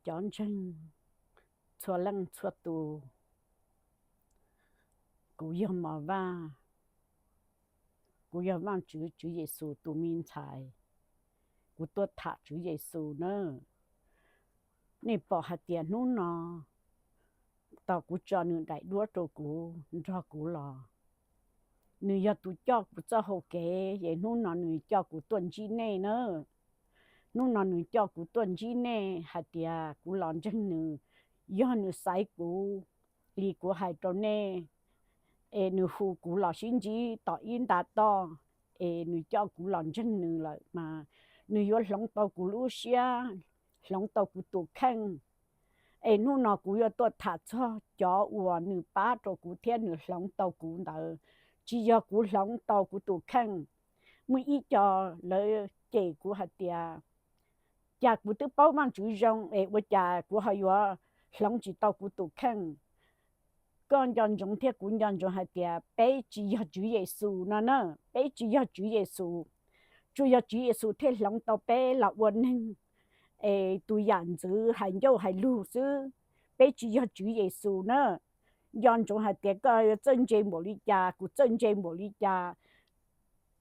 cov ntseeg txhua leej txhua tus, kuv yog Mos Vaj, kuv yog Vaajtswv Tswv Yexus tus me ntxhais, kuv tuaj tham Tswv Yexus nawb. Nej pom hais tias hnub no tau kuv tso nws daim duab rau kuv nrog kuv los. Nws yog tus coj kuv txoj hau kev es hnub no nws coj kuv tuaj ntsib nej na. Hnub no nws coj kuv tuaj ntsib nej hais tias kuv los ntseeg nws, yog nws xaiv kuv li kuv hais rau nej, es nws hu kuv los sib ntsib tom ib nta toj, es nws coj kuv los ntseeg nws lawm mas nws yuav hloov tau kuv lub siab, hloov tau kuv tus kheej. Es hnub no kuv yuav tuaj tham txog cov uas nws pab rau kuv thiab nws hloov tau kuv ntawd, tsis yog kuv hloov tau kuv tus kheej. Muaj ib co lawv cem kuv hais tias, cas kuv twb paub Vaajtswv zoo es ua cas kuv ho yuav hloov tsis tau kuv tus kheej? Koj nco ntsoov thiab kuv nco ntsoov hais tias peb tsis yog Tswv Yexus no na, peb tsis yog Tswv Yexus. Tsuas yog Tswv Yexus thiaj hloov tau peb los ua neeg es tus yam ntxwv hais ncauj hais lug xwb. Peb tsis yog Tswv Yexus na. Nco ntsoov hais tias koj yuav txawj ntse npaum li cas, kuv txawj ntse npaum li cas,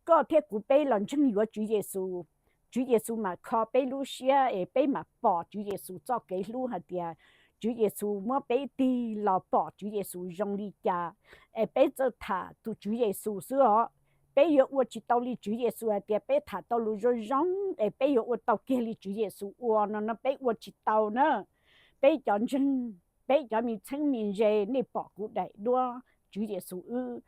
koj thiab kuv peb los ntseeg yuav Tswv Yexus, Tswv Yexus mam kho peb lub siab es peb mam pom Tswv Yexus txoj kev hlub hais tias Tswv Yexus muab peb tig los pom Tswv Yexus zoo li cas, es peb txawj tham tus Tswv Yexus xwb os. Peb yuav ua tsis tau li Tswv Yexus hais tias peb tham tau lus zoo zoo es peb yuav ua tau kiag li Tswv Yexus ua no no, peb ua tsis tau na. Peb cov ntseeg, peb cov me txheeb me ze, nej pom kuv daim duab Tswv Yexus wb,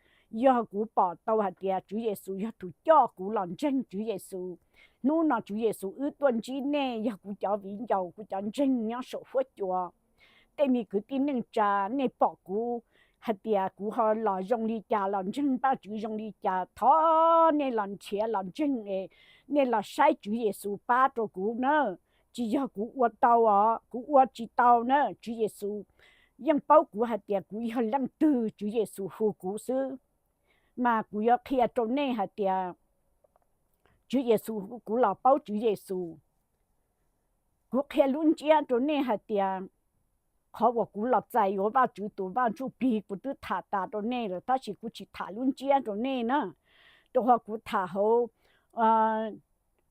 yog kuv pom tau hais tias Tswv Yexus yog tus coj kuv los ntseeg Tswv Yexus. Hnub no Tswv Yexus wb tuaj ntsib nej, yog kuv cov viv ncaus, kuv cov ntseeg nyob saum huab cua, tej me kwv tij neej tsa, nej pom kuv hais tias kuv ho los zoo li cas, los ntseeg Vajtswv zoo li cas, thov nej los nrhiav los ntseeg es nej los saib Tswv Yexus pab rau kuv na. Tsis yog kuv ua tau os, kuv ua tsis tau na. Tswv Yexus yeej paub kuv hais tias kuv yog leej twg, Tswv Yexus hu kuv xwb. Mas kuv yuav qhia rau nej hais tias Tswv Yexus, kuv los paub Tswv Yexus. Kuv qhia lub ntsiab rau nej hais tias qhov uas kuv los txais yuav Vajtswv tus Vaj Ntsuj Plig kuv twb tham tas rau nej lawm, tab sis kuv tsis tham lub ntsiab rau nej na. Rau qhov kuv tham hauv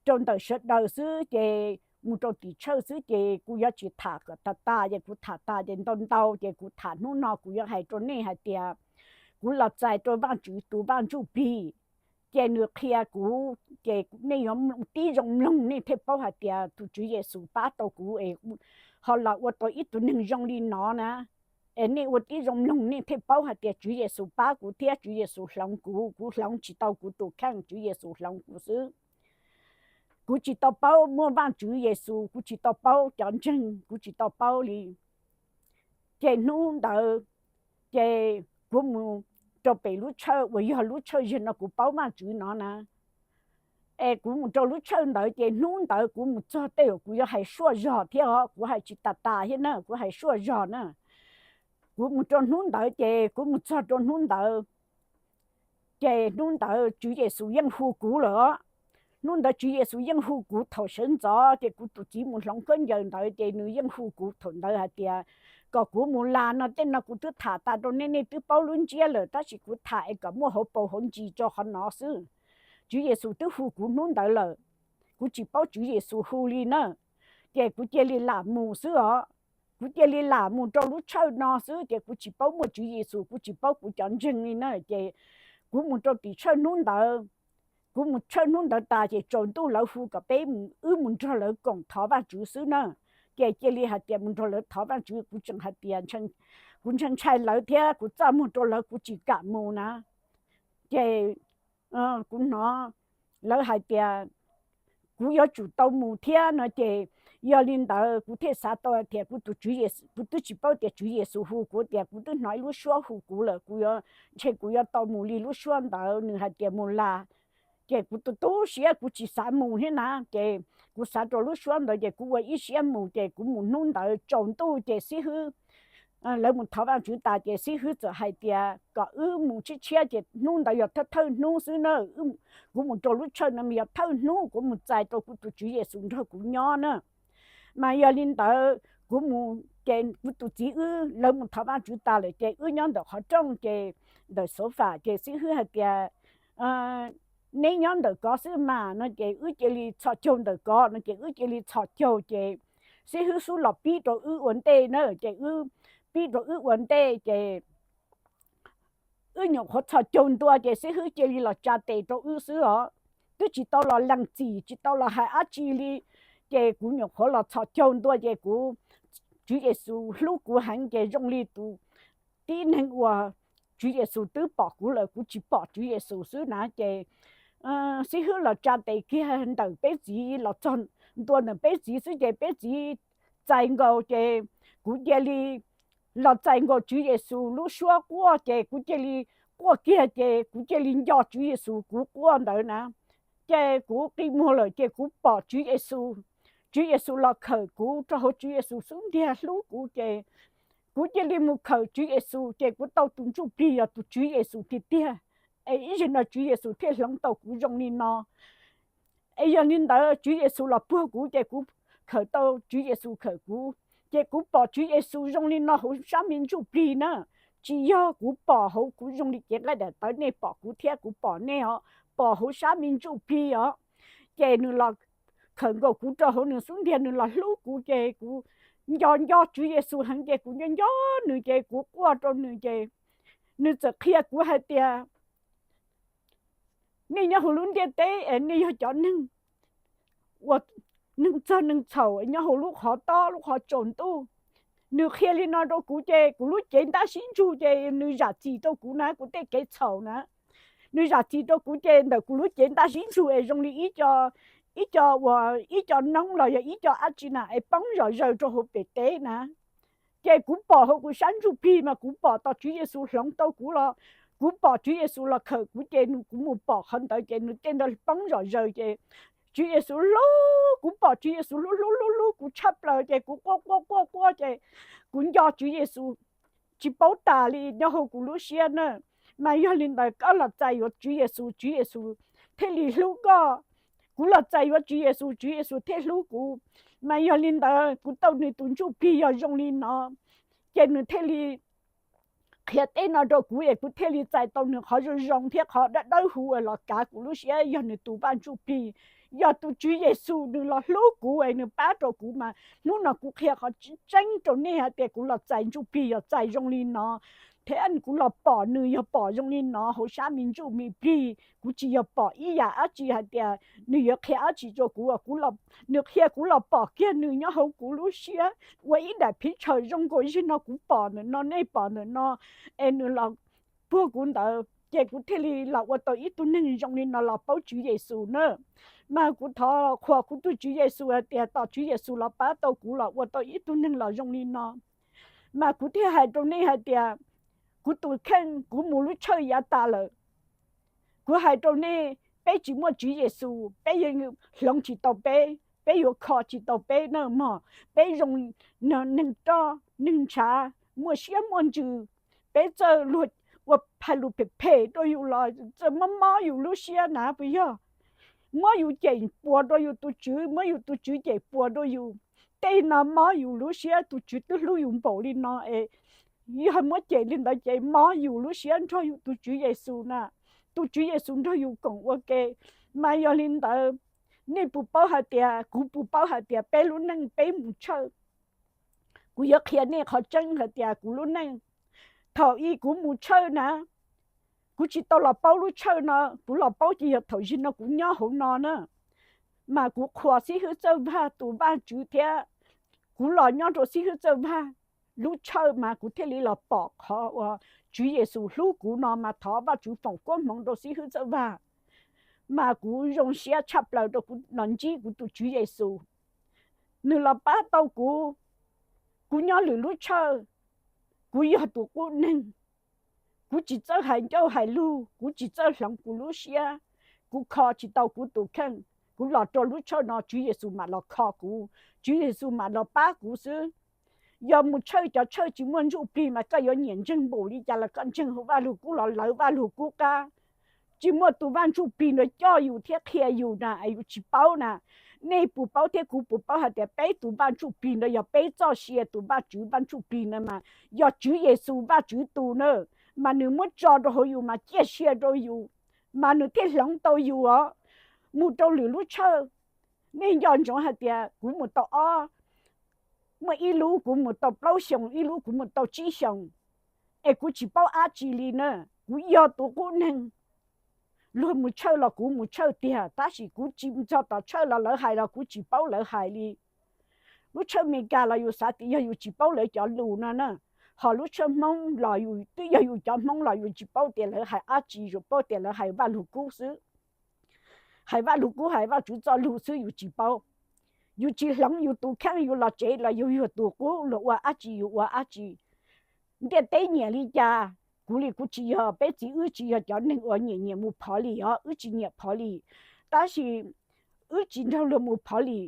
rau ntawm sawv daws xwb ces mus rau tim tshawj xwb ces kuv yuav tsis tham kom tas tas, ces kuv tham tas ces ntau ntau, ces kuv tham hnub no kuv yuav hais rau nej hais tias kuv los txais rau Vajtswv tus Vaj Ntsuj Plig, ces nws qhia kuv, ces nej yuav tib zoo mloog nej thiaj paub hais tias tus Tswv Yexus pab tau kuv es ho los ua tau ib tug neeg zoo li no na. Es nej ua tib zoo mloog nej thiaj paub hais tias Tswv Yexus pab kuv thiab Tswv Yexus hloov kuv, kuv hloov tsis tau kuv tus kheej, Tswv Yexus hloov kuv xwb. Kuv tsis tau paub muaj Vajtswv Yexus, kuv tsis tau paub cov ntseeg, kuv tsis tau paub li. Ces hnub ntawd ces kuv mus rau pem lub tshawj uas yog lub tshawj zig no kuv paub Vajtswv no na. Es kuv mus rau lub tshawj ntawd ces hnub ntawd kuv mus txog tej uas kuv yuav hais suaj zog thiab os, kuv hais tsis tas tas thiab na, kuv hais suaj zog na. Kuv mus rau hnub ntawd ces kuv mus txog rau hnub ntawd ces hnub ntawd Tswv Yexus yeej hu kuv lawm os. Hnub ntawd Tswv Yexus yeej hu kuv thaum sawv ntxov ces kuv tus txiv mus hloov khaub ncaws ntawd ces nws yeej hu kuv thaum ntawd hais tias kom kuv mus las no, tej no kuv twb tham tas rau nej, nej twb paub lub ntsiab lawm, tab sis kuv tham es kom muaj hauv paus hauv ntsis rau qhov no xwb. Tswv Yexus twb hu kuv hnub ntawd lawm, kuv tsis paub Tswv Yexus hu li na. Ces kuv cia li lam mus xwb os. Kuv cia li lam mus rau lub tshawj no xwb ces kuv tsis paub muaj Tswv Yexus, kuv tsis paub kuv cov ntseeg li na. Ces kuv mus rau tim tshawj hnub ntawd, kuv mus tshawj hnub ntawd tas ces tsaus ntuj lawv hu kom peb, wb mus nrog lawv koom thov Vajtswv xwb na. Ces cia li hais tias mus nrog lawv thov Vajtswv, kuv tseem hais tias kuv ntshai ntshai lawv thiab kuv txaj muag rau lawv kuv tsis kam mus na. Ces kuv hnov lawv hais tias kuv yuav tsum tau mus thiab no ces yog li ntawd kuv thiaj xav tau hais tias kuv tus Tswv Yexus, kuv twb tsis paub tias Tswv Yexus hu kuv tias kuv twb hnov ib lub suab hu kuv lawm, kuv yuav, ntshe kuv yuav tau mus li lub suab ntawd nws hais tias mus las. Ces kuv tu tu siab kuv tsis xav mus thiab na, ces kuv xav rau lub suab ntawd ces kuv ua ib siab mus ces kuv mus hnub ntawd tsaus ntuj ces xib hwb, lawv mus thov Vajtswv tas ces xib hwb txawm hais tias kom wb mus tshiab tshiab ces hnub ntawd yog thawj thawj hnub xwb na. Kuv mus rau lub tshawj no mas yog thawj hnub kuv mus txais rau kuv tus Tswv Yexus nrog kuv nyob na. Mas yog li ntawd kuv mus ces kuv tus txiv wb lawv mus thov Vajtswv tas lawm ces wb nyob ntawm qhov rooj ces ntawm sofa ces xib hwb hais tias, neb nyob ntawm kov xwb mas no ces wb cia li txhos caug ntawm kov no ces wb cia li txhos caug ces xib hwb xub los pib rau wb ua ntej na ces wb pib rau wb ua ntej ces wb nyuam qhuav txhos caug ntua ces xib hwb cia li los tsa tes rau wb xwb os. Twb tsis tau los lees txim tsis tau los hais dab tsi li, ces kuv nyuam qhuav los txhos caug ntua ces kuv, Tswv Yexus hlub kuv heev ces zoo li tus tib neeg uas Tswv Yexus twb pom kuv lawm kuv tsis pom Tswv Yexus xwb na ces xib hwb los tsa tes kiag ntawm peb txiv los txog ntua ntawm peb txiv xwb ces peb txiv txais nkaus ces kuv cia li los txais nkaus Tswv Yexus lub suab quaj ces kuv cia li quaj kiag ces kuv cia li nco Tswv Yexus kuv quaj ntawd na. Ces kuv qi muag lawm ces kuv pom Tswv Yexus, Tswv Yexus los khawm kuv rau hauv Tswv Yexus xub ntiag hlub kuv ces kuv cia li mus khawm Tswv Yexus ces kuv tau tus ntsuj plig yog tus Tswv Yexus tiag tiag. Es ib zaug no Tswv Yexus thiaj hloov tau kuv zoo li no. Es yog li ntawd Tswv Yexus los puag kuv ces kuv khawm tau Tswv Yexus khawm kuv ces kuv pom Tswv Yexus zoo li no hauv sab me ntsuj plig na. Tsis yog kuv pom hauv kuv zoo li cev nqaij daim tawv nej pom kuv thiab kuv pom nej os, pom hauv sab me ntsuj plig os. Ces nws los khawm nkaus kuv rau hauv nws xub ntiag nws los hlub kuv ces kuv nco nco Tswv Yexus heev ces kuv nco nco nws ces kuv quaj rau nws ces nws txawm qhia kuv hais tias nej nyob hauv lub ntiaj teb es nej yog cov neeg uas neeg txog neeg txhaum nyob hauv lub qhov tob lub qhov tsaus ntuj. Nws qhia li no rau kuv ces kuv lub cev ntab sib ntsug ces nws zam txim rau kuv na kuv tej kev txhaum na. Nws zam txim rau kuv ces ntawm kuv lub cev ntab sib ntsug es zoo li ib co, ib co uas ib co noob los yog ib co dab tsi na es poob zom zaws rau hauv pem teb na. Ces kuv pom hauv kuv sab ntsuj plig mas kuv pom tos Tswv Yexus hloov tau kuv los, kuv pom Tswv Yexus los khawm kuv ces kuv mus pom qhov ntawd ces nws tej ntawd poob zom zaws ces Tswv Yexus hlub, kuv pom Tswv Yexus hlub hlub hlub hlub kuv tshaj plaws ces kuv quaj quaj quaj quaj ces kuv nco Tswv Yexus tsis paub tas li nyob hauv kuv lub siab na. Mas yog li ntawd koj los txais yuav Tswv Yexus, Tswv Yexus thiaj li hlub koj. Kuv los txais yuav Tswv Yexus, Tswv Yexus thiaj hlub kuv. Mas yog li ntawd kuv tau nws tus ntsuj plig yog zoo li no, ces nws thiaj li qhia tej no rau kuv es kuv thiaj li txais tau nws qhov zoo zoo thiab qhov dawb dawb huv uas los kav kuv lub siab yog nws tus Vaj Ntsuj Plig, yog tus Tswv Yexus nws los hlub kuv es nws pab rau kuv mas hnub no kuv qhia qhov tseeb rau nej hais tias kuv los txais ntsuj plig yog txais zoo li no, thiab kuv los pom nws yog pom zoo li no hauv sab me ntsuj me plig. Kuv tsis yog pom ib yam dab tsi hais tias nws yuav qhia dab tsi rau kuv, nws qhia kuv los pom kiag nws nyob hauv kuv lub siab. Ua ib daim phiv tshawm zoo nkaus zig no kuv pom ntawm no nej pom ntawm no, es nws los puag kuv ntawd ces kuv thiaj li los ua tau ib tug neeg zoo li no los paub Tswv Yexus na. Mas kuv thov qhuas kuv tus Tswv Yexus hais tias tos Tswv Yexus los pab tau kuv los ua tau ib tug neeg los zoo li no. Mas kuv thiaj hais rau nej hais tias kuv tus kheej kuv mus lub tshawj yav tas lawm. Kuv hais rau nej, peb tsis muaj Tswv Yexus peb yeej hloov tsis tau peb, peb yuav kho tsis tau peb na mog. Peb zoo neeg roj neeg ntshav, muaj siab muaj ntsws, peb txawj luag ua phaj lus phem phem rau yus los txawj mob mob yus lub siab na puas yog? Muab yus cem puas rau yus tus Tswv, muab yus tus Tswv cem puas rau yus. Tej no mob yus lub siab, tus Tswv twb hlub yus npaum li no es yog muab cem li ntawd ces mob yus lub siab nrog yus tus Tswv Yexus na. Tus Tswv Yexus nrog yus koom ua ke. Mas yog li ntawd, nej puas paub hais tias, kuv puas paub hais tias peb lub neej peb mus tshawj? Kuv yuav qhia nej qhov tseeb hais tias kuv lub neej, thaum ub kuv mus tshawj na, kuv tsis tau los paub lub tshawj no, kuv los paub ces yog thaum zig no kuv nyob hauv no na. Mas kuv qhuas Xib Hwb Txawj Vaj tus Vajtswv thiab kuv los nyob rau Xib Hwb Txawj Vaj lub tshawj mas kuv thiaj li los pom qhov uas Tswv Yexus hlub kuv no mas thov Vajtswv foom koob hmoov rau Xib Hwb Txawj Vaj. Mas kuv zoo siab tshaj plaws rau kuv los ntsib kuv tus Tswv Yexus, nws los pab tau kuv. Kuv nyob lwm lub tshawj, kuv yog tus qub neeg, kuv tsis txawj hais ncauj hais lug, kuv tsis txawj hloov kuv lub siab, kuv kho tsis tau kuv tus kheej. Kuv los rau lub tshawj no Tswv Yexus mam los kho kuv, Tswv Yexus mam los pab kuv xwb. Yog mus tshawj cov tshawj tsis muaj ntsuj plig mas koj yuav nyiam ntseeg npaum li cas los koj ntseeg hauv Vaj Lug Kub los lawv Vaj Lug Kub qab, tsis muaj tus Vaj Ntsuj Plig nrog coj yus thiab qhia yus na es yus tsis paub na. Nej puas paub thiab kuv puas paub hais tias peb tus Vaj Ntsujplig ntawd yog peb txoj sia tus Vajtswv Vaj Ntsujplig na mas yog Tswv Yexus Vajtswv tus na, mas nws muab tso rau hauv yus mas ciaj sia rau yus, mas nws thiaj hloov tau yus os. Mus rau lwm lub tshawj, nej nco ntsoov hais tias kuv mus tau ob, muaj ib lub kuv mus tau plaub xyoos, ib lub kuv mus tau tsib xyoos, es kuv tsis paub dab tsi li na. Kuv yog tus qub neeg, luag mus tshawj los kuv mus tshawj tiag, tab sis kuv tsis txog tom tshawj los lawv hais los kuv tsis paub lawv hais li. Lub tshawj Amelikas los yus xav tias yog yus tsis paub lawv cov lus no na, ho lub tshawj Hmoob los yus twb yog yus cov Hmoob los yus tsis paub tias lawv hais dab tsi, yus paub tias lawv hais Vaj Lug Kub xwb. Hais Vaj Lug Kub, hais Vajtswv txoj lus xwb yus tsis paub. Yus tsis hloov yus tus kheej, yus los tsev los yus yog tus qub, luag ua dab tsi yus ua dab tsi. Ntiaj teb nyiam li cas, kuv li kuv tsis yog, peb txiv wb tsis yog cov neeg uas nyiam nyiam mus phov li os, wb tsis nyiam phov li. Tab sis wb tsis nrog luag mus phov li,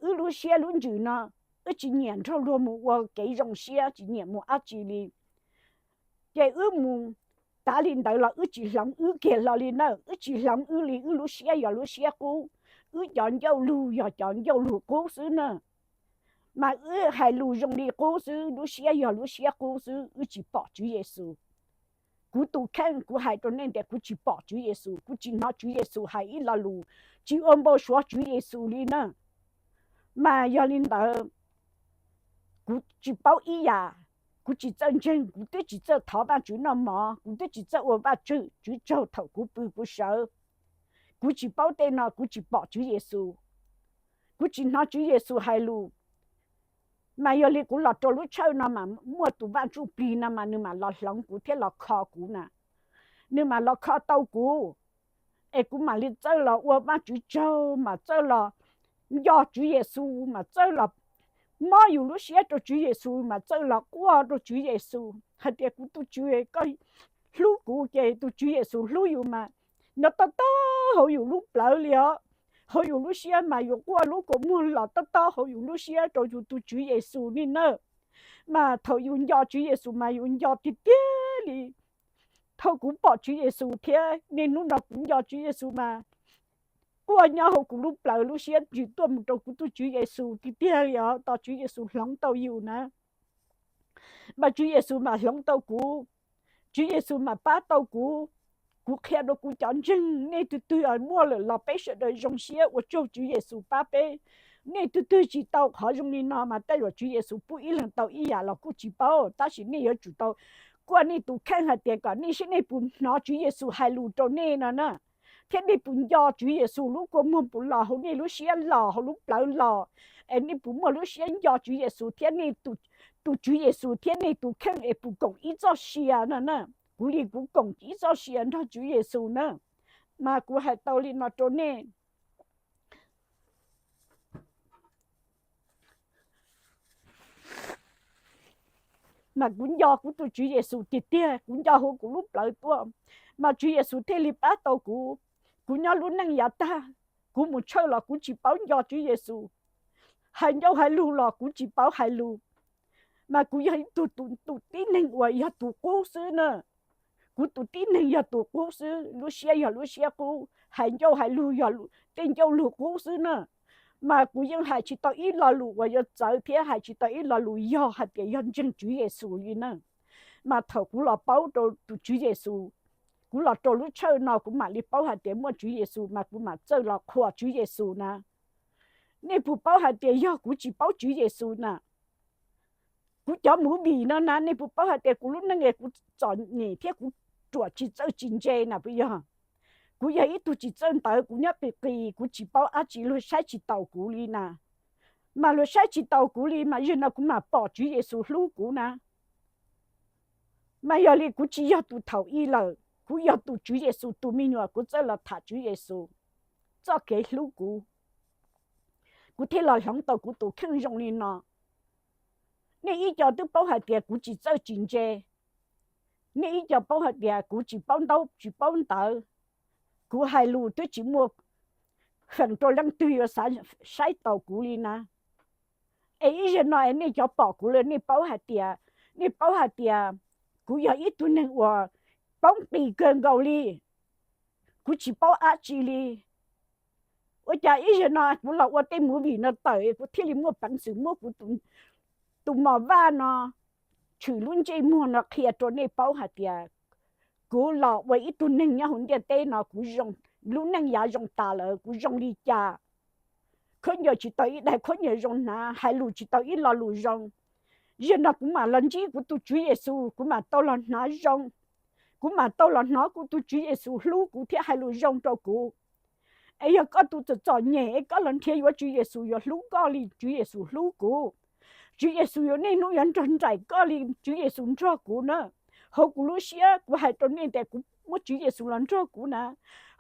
wb lub siab lub ntsws no, wb tsis nyiam nrog luag mus ua kev zoo siab, tsis nyiam mus dab tsi li. Ces wb mus tav li ntawd los wb tsis hloov wb kiag hlo li na, wb tsis hloov wb li, wb lub siab yog lub siab qub, wb cov ncauj lug yog cov ncauj lug qub xwb na. Mas wb hais lus zoo li qub xwb, lub siab yog lub siab qub xwb, wb tsis pom Tswv Yexus. Kuv tus kheej kuv hais rau nej tias kuv tsis pom Tswv Yexus, kuv tsis hnov Tswv Yexus hais ib lo lus, tsis ua npau suav Tswv Yexus li na. Mas yog li ntawd, kuv tsis paub ib yam, kuv tsis txawj ntseeg, kuv twb tsis txawj thov Vajtswv noj mov, kuv twb tsis txawj ua Vajtswv tsaug thaum kuv pw kuv sawv. Kuv tsis paub tej no, kuv tsis pom Tswv Yexus, kuv tsis hnov Tswv Yexus hais lus. Mas yog li kuv los rau lub tshawj no mas muaj tus Vaj Ntsujplig no mas nws mam los hloov kuv thiab los kho kuv na. Nws mam los kho tau kuv, es kuv mam li txawj los ua Vajtswv tsaug, mam txawj los nco Tswv Yexus, mam txawj los mob yus lub siab rau Tswv Yexus, mam txawj los quaj rau Tswv Yexus hais tias kuv tus Tswv, koj hlub kuv. Ces tus Tswv Yexus hlub yus mas nyob tob tob hauv yus lub plawv li os. Hauv yus lub siab mas yus quaj lub kua muag los tob tob hauv yus lub siab rau yus tus Tswv Yexus li na. Mas thaum yus nco Tswv Yexus mas yus nco tiag tiag li. Thaum kuv pom Tswv Yexus thiab niaj hnub no kuv nco Tswv Yexus mas quaj nyob hauv kuv lub plawv lub siab ntsws tuaj mus rau kuv tus Tswv Yexus tiag tiag li os, tos Tswv Yexus hloov tau yus na. Mas Tswv Yexus mam hloov tau kuv, Tswv Yexus mam pab tau kuv. Kuv qhia rau kuv cov ntseeg, nej twg twg muaj lawm los peb sawv daws zoo siab ua tsaug Tswv Yexus pab peb. Nej twg twg tsis tau qhov zoo li no mas tej zaum Tswv Yexus pub ib leeg tau ib yam los kuj tsis paub, tab sis nej yuav tsum tau kuaj nej tus kheej hais tias kom nej saib nej puas hnov Tswv Yexus hais lus rau nej no na, thiab nej puas nco Tswv Yexus lub kua muag puas los hauv nej lub siab los hauv lub plawv los, es nej puas muaj lub siab nco Tswv Yexus thiab nej tus Tswv Yexus thiab nej tus kheej es puas koom ib txoj sia no na. Kuv li kuv koom ib txoj sia nrog Tswv Yexus na. Mas kuv hais tau li no rau nej. Mas kuv nco kuv tus Tswv Yexus tiag tiag, kuv nco hauv kuv lub plawv tuaj, mas Tswv Yexus thiaj li pab tau kuv. Kuv nyob lub neej yav tag, kuv mus tshawj los kuv tsis paub nco Tswv Yexus, hais ncauj hais lug los kuv tsis paub hais lus. Mas kuv yog ib tug tus tib neeg uas yog tus qub xwb na. Kuv tus tib neeg yog tus qub xwb, lub siab yog lub siab qub, hais ncauj hais lug yog tej ncauj lug qub xwb na. Mas kuv yeej hais tsis tau ib lo lus uas yuav txawv thiab hais tsis tau ib lo lus yog hais tias yog ntseeg Tswv Yexus li na. Mas thaum kuv los paub rau tus Tswv Yexus, kuv los rau lub tshawj no kuv mam li paub hais tias muaj Tswv Yexus, mas kuv mam txawj los qhuas Tswv Yexus na. Nej puas paub hais tias yog kuv tsis paub Tswv Yexus na, kuv cov movie no na, nej puas paub hais tias kuv lub neej es kuv txom nyem thiab kuv ruam tsis txawj tsis ntse na puas yog? Kuv yog ib tug tsis txawj ntawv, kuv nyob qis qis, kuv tsis paub dab tsi, luag saib tsis taus kuv li na. Mas luag saib tsis taus kuv li mas zaum no kuv mam pom Tswv Yexus hlub kuv na. Mas yog li kuv tsis yog tus thaum ub lawm, kuv yog tus Tswv Yexus tus me nyuam, kuv txawj los tham Tswv Yexus txoj kev hlub kuv, kuv thiaj los hloov tau kuv tus kheej zoo li no. Nej ib co twb paub hais tias kuv tsis txawj tsis ntse, nej ib co paub hais tias kuv tsis paub ntaub tsis paub ntawv, kuv hais lus twb tsis muaj feem rau leej twg yuav xav saib taus kuv li na. Es ib zaug no es nej cov pom kuv lawm nej paub hais tias, nej paub hais tias kuv yog ib tug neeg uas poob qis kawg nkaus li, kuv tsis paub dab tsi li. Ua cas ib zaug no kuv los ua tej movie no tawm kuv thiaj li muaj peev xwm muab kuv tus mos vaj no, tshwm lub ntsej muag no qhia rau nej paub hais tias kuv los ua ib tug neeg nyob hauv ntiaj teb no kuv zoo, lub neej yav zoo tas lawm kuv zoo li cas. Khaub ncaws tsis tau ib daim khaub ncaws zoo hnav, hais lus tsis tau ib lo lus zoo. Zaum no kuv mam los ntsib kuv tus Tswv Yexus, kuv mam tau los hnav zoo, kuv mam tau los hnov kuv tus Tswv Yexus hlub kuv thiab hais lus zoo rau kuv. Es yog koj tus txom txom nyem es koj los nrhiav yuav Tswv Yexus yuav hlub koj li Tswv Yexus hlub kuv. Tswv Yexus yuav niaj hnub yuav nrog nraim koj li Tswv Yexus nrog kuv na. Hauv kuv lub siab kuv hais rau nej tias kuv muaj Tswv Yexus los nrog kuv na.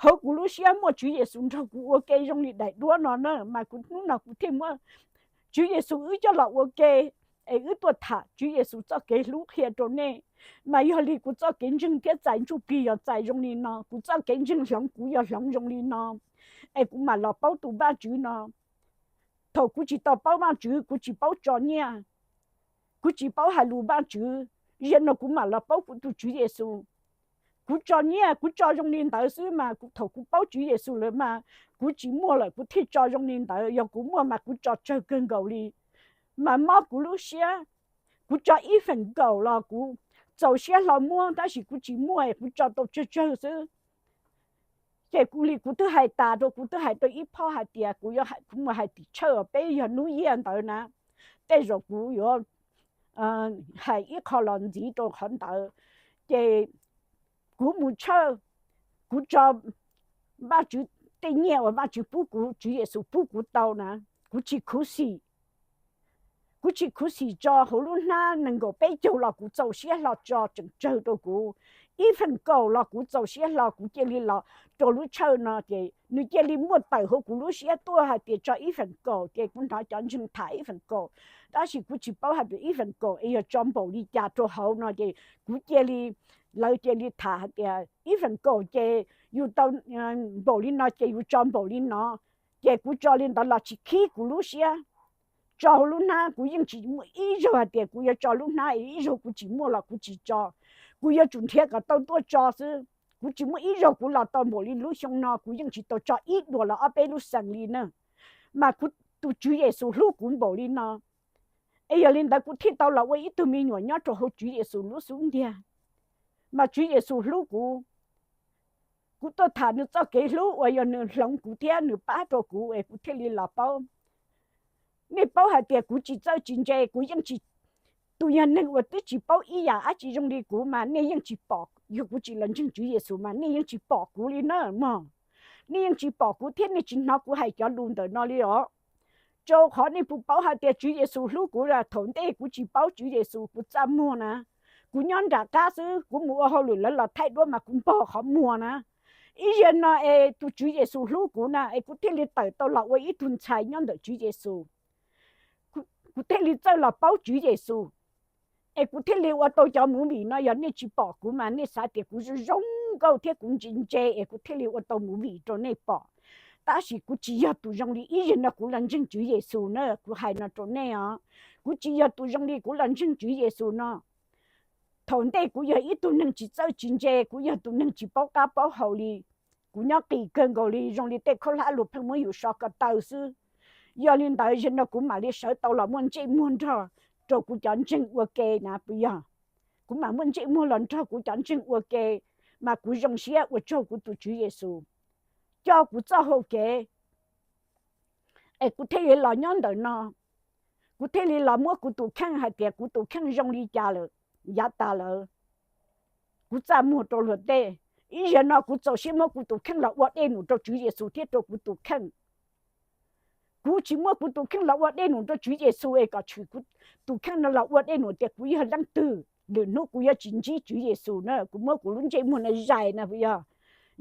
Hauv kuv lub siab muaj Tswv Yexus nrog kuv ua ke zoo li daim duab no na, mas kuv hnub no kuv thiaj muab Tswv Yexus wb coj los ua ke. Es wb tuaj tham Tswv Yexus txoj kev hlub qhia rau nej. Mas yog li kuv txoj kev ntseeg thiab txais ntsuj plig yog txais zoo li no, kuv txoj kev ntseeg hloov kuv yog hloov zoo li no. Es kuv mam los paub tus Vajtswv no. Thaum kuv tsis tau paub Vajtswv kuv tsis paub tso nyiaj, kuv tsis paub hais lus Vajtswv, zaum no kuv mam los paub kuv tus Tswv Yexus. Kuv tso nyiaj kuv tso zoo li ntawd xwb mas thaum kuv paub Tswv Yexus lawm mas kuv tsis muaj lawm kuv thiaj tso zoo li ntawd, yog kuv muaj mas kuv tso tsawg kawg nkaus li. Mas mob kuv lub siab, kuv tso ib feem kaum los kuv txaus siab hlo muab, tab sis kuv tsis muaj kuv tso tau tsawg tsawg xwb. Ces kuv li kuv twb hais tas rau, kuv twb hais rau ib phob hais tias kuv yuav, kuv mus hais tim tshawj peb yog hnub ib ntawd na, tej zaum kuv yuav hais ib qho los ntxiv rau qhov ntawd. Ces kuv mus tshawj, kuv tso Vajtswv tej nyiaj uas Vajtswv pub kuv, Tswv Yexus pub kuv tau na, kuv tsis khuv xim. Kuv tsis khuv xim tso, hauv lub hnab nees nkaum peb caug los kuv txaus siab hlo tso tseem tsawg rau kuv. Ib feem kaum los kuv txaus siab hlo kuv cia li los rau lub tshawj no ces nws cia li muaj tawm hauv kuv lub siab tuaj hais tias tso ib feem kaum, ces kuv hnov cov ntseeg tham ib feem kaum, tab sis kuv tsis paub hais tias ib feem kaum es yog tso npaum li cas rau hauv no ces kuv cia li, lawv cia li tham hais tias ib feem kaum ces yus tau npaum li no ces yus tso npaum li no. Ces kuv tso li ntawd los tsis khib kuv lub siab. Tso hauv lub hnab kuv yeej tsis muaj ib zaug hais tias kuv yuav tso lub hnab, ib zaug kuv tsis muaj los kuv tsis tso. Kuv yuav tsum nrhiav kom tau tuaj tso xwb. Kuv tsis muaj ib zaug kuv los tau npaum li lub xyoo no kuv yeej tsis tau tso ib duas los ob peb lub xees li na. Mas kuv, tus Tswv Yexus hlub kuv npaum li no, es yog li ntawd kuv thiaj tau los ua ib tug me nyuam nyob rau hauv Tswv Yexus lub xub ntiag. Mas Tswv Yexus hlub kuv, kuv tuaj tham nws txoj kev hlub uas yog nws hloov kuv thiab nws pab rau kuv es kuv thiaj li los paub. Nej paub hais tias kuv tsis txawj tsis ntse, kuv yeej tsis, tus yog neeg uas twb tsis paub ib yam dab tsi zoo li kuv mas nej yeej tsis pom, yog kuv tsis los ntseeg Tswv Yexus mas nej yeej tsis pom kuv li na mog. Nej yeej tsis pom kuv thiab nej tsis hnov kuv hais cov lus ntawm no li os. Rau qhov nej puas paub hais tias Tswv Yexus hlub kuv, thaum ntej kuv tsis paub Tswv Yexus kuv txaj muag na, kuv nyob nram qab xwb, kuv mus ua hauj lwm lawv los thaij duab mas kuv npog qhov muag na. Ib zaug no es tus Tswv Yexus hlub kuv na es kuv thiaj li tawm tau los ua ib tug ntxhais nyob ntawm Tswv Yexus. Kuv thiaj li txawj los paub Tswv Yexus, es kuv thiaj li ua tau cov movie no. Yog nej tsis pom kuv mas nej xav tias kuv zoo zoo nkauj thiab kuv ntse ntse es kuv thiaj li ua tau movie rau nej pom. Tab sis kuv tsis yog tus zoo li ib zaug no kuv los ntseeg Tswv Yexus na, kuv hais no rau nej os. Kuv tsis yog tus zoo li kuv los ntseeg Tswv Yexus no. Thaum ntej kuv yog ib tug neeg tsis txawj tsis ntse, kuv yog tus neeg tsis paub qab paub hau li. Kuv nyob qis kawg nkaus li, zoo li tej khaub hlab luag pheej muab yus so ko taw xwb. Yog li ntawd zaum no kuv mam li sawv tau los muaj ntsej muag nrog rau kuv cov ntseeg ua ke na puas yog? Kuv mam muaj ntsej muag los nrog kuv cov ntseeg ua ke, mas kuv zoo siab ua tsaug kuv tus Tswv Yexus coj kuv txoj hau kev, es kuv thiaj li los nyob ntawm no. Kuv thiaj li los muab kuv tus kheej hais tias kuv tus kheej zoo li cas lawm, yav tas lawm. Kuv txaj muag rau luag tej, ib zaug no kuv txaus siab muab kuv tus kheej los ua dej num rau Tswv Yexus thiab rau kuv tus kheej. Kuv tsis muab kuv tus kheej los ua dej num rau Tswv Yexus es kom tshwm kuv tus kheej no los ua dej num tias kuv yog leej twg, lwm hnub kuv yuav tsis ntsib Tswv Yexus na. Kuv muab kuv lub ntsej muag no zais na puas yog,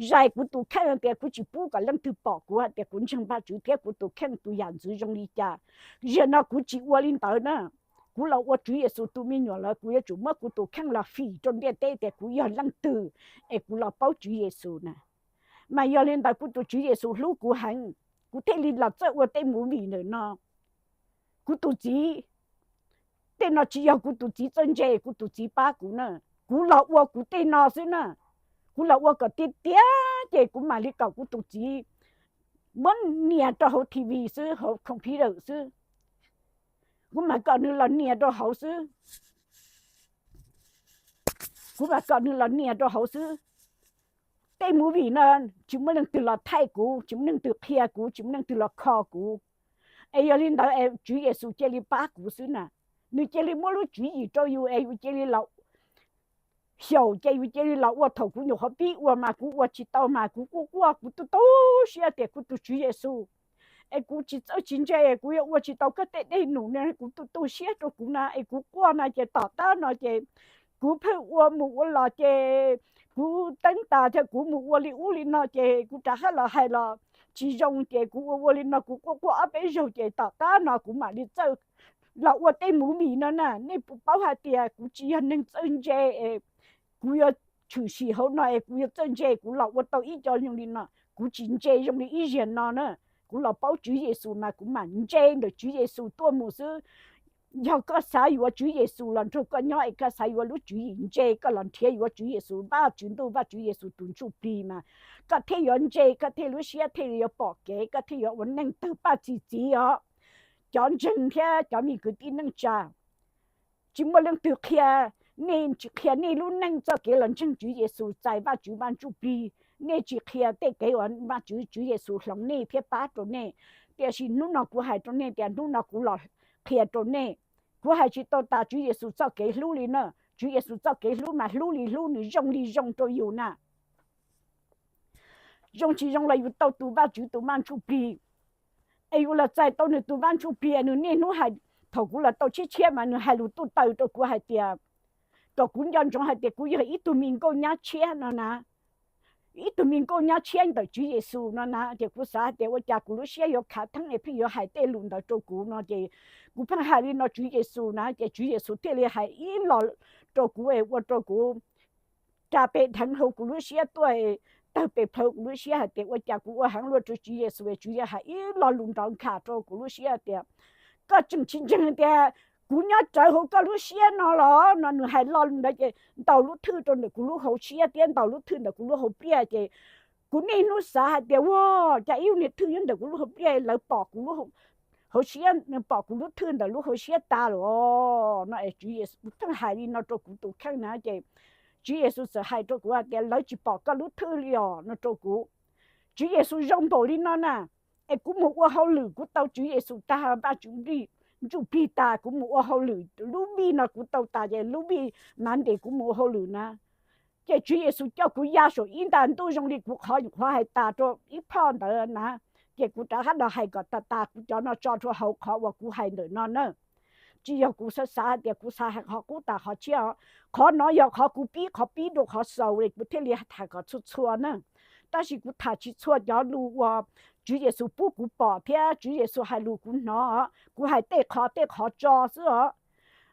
zais kuv tus kheej tias kuv tsis pub kom leej twg pom kuv hais tias kuv ntseeg Vajtswv thiab kuv tus kheej tus yam ntxwv zoo li cas. Zaum no kuv tsis ua li ntawd na. Kuv los ua Tswv Yexus tus me nyuam lawm, kuv yuav tsum muab kuv tus kheej los fim rau ntiaj teb tias kuv yog leej twg es kuv los paub Tswv Yexus na. Mas yog li ntawd kuv tus Tswv Yexus hlub kuv heev, kuv thiaj li los txawj ua tej movie ntawm no. Kuv tus txiv tej no tsis yog kuv tus txiv txawj ntse, kuv tus txiv pab kuv na. Kuv los ua kuv tej no xwb na. Kuv los ua kom tiag tiag ces kuv mam li kom kuv tus txiv muab nias rau hauv T V xwb, hauv computer xwb. Kuv mam kom nws los nias rau hauv xwb. Kuv mam kom nws los nias rau hauv xwb. Tej movie no tsis muaj leej twg los thaij kuv, tsis muaj leej twg qhia kuv, tsis muaj leej twg los kho kuv. Es yog li ntawd es Tswv Yexus cia li pab kuv xwb na. Nws cia li muab lub tswv yim rau yus es yus cia li los xyaum, ces yus cia li los ua. Thaum kuv nyuam qhuav pib ua mas kuv ua tsis tau mas kuv quaj quaj, kuv tu tu siab tias kuv tus Tswv Yexus, es kuv tsis txawj tsis ntse, kuv yuav ua tsis tau koj tej dej num no. Kuv tu tu siab rau kuv na, es kuv quaj na, ces tom qab no ces kuv pheej ua mus ua los ces kuv teeb tas thiab kuv mus ua li ub li no ces kuv rov qab los hais los tsis zoo, ces kuv ua ua li no kuv quaj quaj ob peb zaug ces tom qab no kuv mam li txawj los ua tej movie no na. Nej puas paub hais tias kuv tsis yog neeg txawj ntse, kuv yuav tshwm sim hauv no es kuv yuav txawj ntse, kuv los ua tau ib co zoo li no, kuv tsis ntse zoo li ib zaug no na. Kuv los paub Tswv Yexus mas kuv mam ntse ntawm Tswv Yexus tuaj mus xwb. Yog koj xav yuav Tswv Yexus los nrog koj nyob es koj xav yuav lub tswv yim ntse, koj los nrhiav yuav Tswv Yexus, Vajtswv Ntuj, Vajtswv Yexus tus ntsuj plig mas koj thiaj yuav ntse, koj thiaj lub siab thiaj li yuav pom kev, koj thiaj yuav ua neej tawg paj txi txiv os. Cov ntseeg thiab cov me kwv tij neej tsa, tsis muaj leej twg qhia nej, tsis qhia nej lub neej txoj kev los ntseeg Tswv Yexus, txais Vajtswv Vaj Ntsuj Plig. Nej tsis qhia tej kev uas Vajtswv, Tswv Yexus hloov nej thiab pab rau nej. Tiam sis hnub no kuv hais rau nej tias hnub no kuv los qhia rau nej, kuv hais tsis tau tas Tswv Yexus txoj kev hlub li na. Tswv Yexus txoj kev hlub mas hlub li hlub, nws zoo li zoo rau yus na. Zoo tsis zoo los yus tau tus Vajtswv tus Vaj Ntsuj Plig, es yus los txais tau nws tus Vaj Ntsuj Plig. Nws niaj hnub hais, thaum kuv los tau tshiab tshiab mas nws hais lus tuj taws rau kuv hais tias, kom kuv nco ntsoov hais tias kuv yog ib tug me nkauj nyab tshiab no na, ib tug me nkauj nyab tshiab ntawm Tswv Yexus no na. Ces kuv xav hais tias ua cas kuv lub siab yuav khav theeb es pheej yuav hais tej lus ntawd rau kuv no, ces kuv pheej hais li no Tswv Yexus na, ces Tswv Yexus thiaj li hais ib los rau kuv es ua rau kuv ra pem dheev hauv kuv lub siab tuaj, tawg pes plhaws kuv lub siab hais tias ua cas kuv ua heev luaj rau Tswv Yexus es Tswv Yexus hais ib lo lus nrov nkhas rau kuv lub siab tias, koj tseem tsis ntseeg tias kuv nyob rawv hauv koj lub siab no los? No nws hais lo lus ntawd ces ntaus lub thwj rau ntawm kuv lub hauv siab thiab ntaus lub thwj ntawm kuv lub hauv pliaj, ces kuv niaj hnub xav hais tias ua cas ib lub niag thwj nyob ntawm kuv lub hauv pliaj, lawv pom kuv lub hauv siab, pom kuv lub thwj ntawm lub hauv siab tas lawm no. Es Tswv Yexus pheej hais li no rau kuv tus kheej na, ces Tswv Yexus txawm hais rau kuv hais tias lawv tsis pom koj lub thwj li os no rau kuv. Tswv Yexus zoo npaum li no na, es kuv mus ua hauj lwm kuv tau Tswv Yexus tag, Vajtswv Ntsuj Plig tas, kuv mus ua hauj lwm lub vij no kuv tau tas ces lub vij Monday kuv mus ua hauj lwm na, ces Tswv Yexus coj kuv ya saum ib nta ntuj zoo li kuv qhov qhov hais tas rau ib phoj ntawd na. Ces kuv rov qab los hais kom tas tas kuv cov no tso rau hauv qhov uas kuv hais ntawm no na. Tsis yog kuv xav xav hais tias kuv xav hais qhov qub tas qhov tshiab. Qhov no yog qhov kuv pib, qhov pib rau qhov xaus, kuv thiaj li tham kom txhua txhua na. Tab sis kuv tham tsis txhua cov lus uas Tswv Yexus pub kuv pom thiab Tswv Yexus hais lus kuv hnov, kuv hais tej qhov tej qhov tso xwb os.